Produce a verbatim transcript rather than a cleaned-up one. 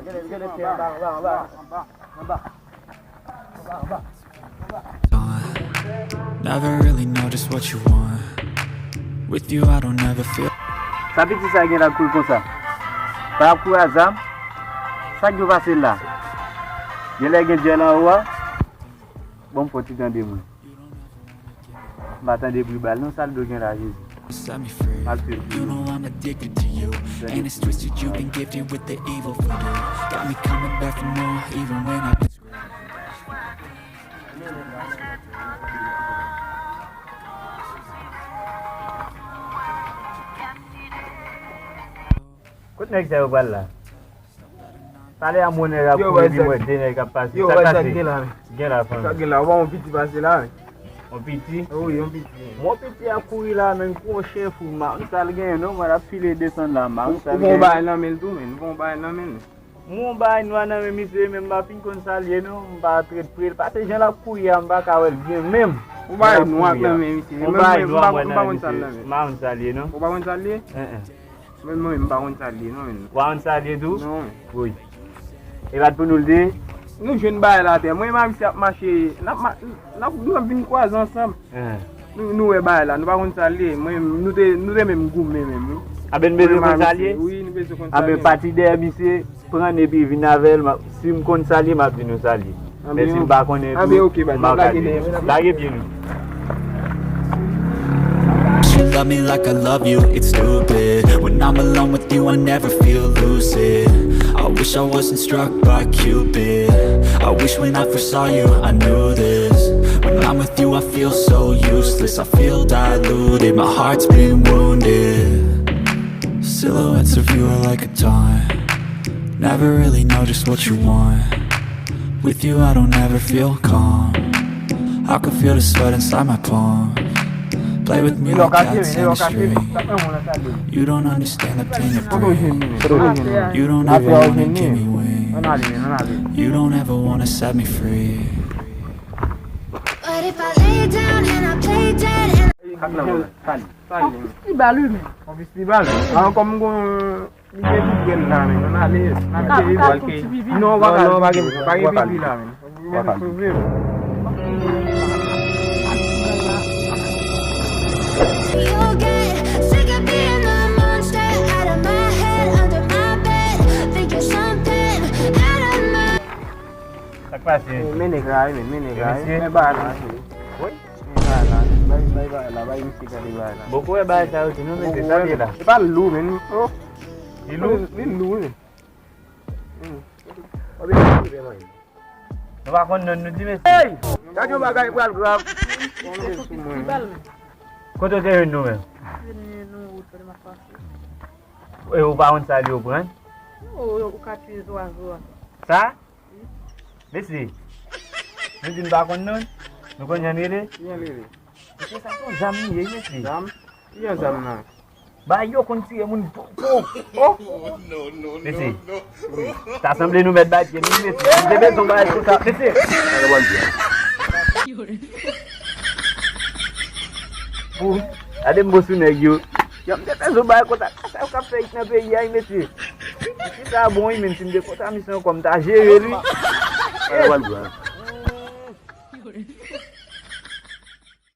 Gade, gade, se anba, anba, anba, anba, anba. Never really know just what you want. With you, I don't ever feel. Sa piti sa gen la kouri konsa. Pa ap kouri a zam. Sa k dwe pase la? Gen lè gen djèl anwo a. Bon, m fò ti tande mwen. M pa tande bri bal non, sa l dwe gen la, Jezi. Set me free. M ap swiv You toujou. Know I'm addicted to you. And it's twisted you've been gifted with the evil voodoo. Got me coming back for more, even when I've been screwed. Kot nèg sa yo pral la? Talè a m wè nèg ap kouri vin wè de nèg ap pase. Sa k pase? Gen la fanmi. Sa gen la, ou pa yon piti pase la men. Yon piti? Wi, yon piti. Yon piti ap kouri la men kou yon chen fou, m pa konn sa l genyen non, mwen l ap file desann la, m pa konn sa l genyen. Ou pa yon bagay nan men l tou men, ou pa yon bagay nan men l. M wè yon bagay nwa nan men misye men m pa fin konn sa l ye non, m pa trèt pre l, paske jan l ap kouri a m pa ka wè l byen menm. Yon bagay nwa nan men misye, yon bagay nwa m wè nan men misye, m pa konn sa l ye non. Ou pa konn sa l ye? Mwen menm m pa konn sa l ye non menm. Ou pa konn sa l ye tou? Non. Wi. E pa t pou nou l te? Nou jwenn bagay la atè. Mwen menm avèk misye ap mache, n ap ma- n ap nou ap vin kwaze ansanm. Nou nou wè bagay la, nou pa konn sa l ye. Mwen menm nou te nou te menm goumen menm wi. Anben nou bezwen konn sa l ye? Wi, nou bezwen konn sa l ye. Anben pati dèyè misye pran n epi vin avè l, si m konn sa l ye m ap di nou sa l ye. Men si m pa konnen tou, m pa ka di nou. Lage pye nou. She love me like I love you, it's stupid. When I'm alone with you, I never feel lucid. I wish I wasn't struck by Cupid. I wish when I first saw you, I knew this. When I'm with you, I feel so useless. I feel diluted, my heart's been wounded. Silhouettes of you are like a taunt. Never really know just what you want. With you, I don't ever feel calm. I can feel the sweat inside my palms. Play with me like cats and a string. You don't understand the pain it brings. You don't ever wanna give me wings. You don't ever wanna set me free. But if I lay down and I play dead and Ti bal wi men. Konfis ti bal. An kòm gon Li gen tou bwè l la men, ann ale, n ap peye pou al peye. Non, ou pa ka al pipi, pa gen pipi la men. Ou vle m. You get sick of being the monster out of my head, under my bed, thinking something out of my Sa k pase? Men nèg la wi men, men nèg la wi. Men bagay la wi. Men bagay la, bay bay bagay la, bay misye gade bagay la. Bon, kouwè bagay sa yo tou, nou mete sa l ye la. E pa lou men. Li lou? Li lou wi. Nou pa konn non nou di mesye. Hey! Gade yon bagay pral grav. Kote w te jwenn nou menm? E ou pa konn sa li yo pran? Ou ka tiye zwazo a. Sa? Mesye, nou di n pa konn non, nou konn jan n rele? Kijan l rele? Mesye, sa se yon zam li ye, mesye. Zam? Kijan zam nan? Bagay yo konn tire moun po, po. Oh! Mesye, ta sanble nou mèt bay pye nou, mesye. Nou te bezwen bagay konsa, mesye. Pou, gade m bo sou nèg yo. Yo, m te bezwen bagay konsa. Sa yo k ap fè it nan peyi a, mesye. Ti sa bon wi, menm si m te konsa, misye ankò m ta jere l wi.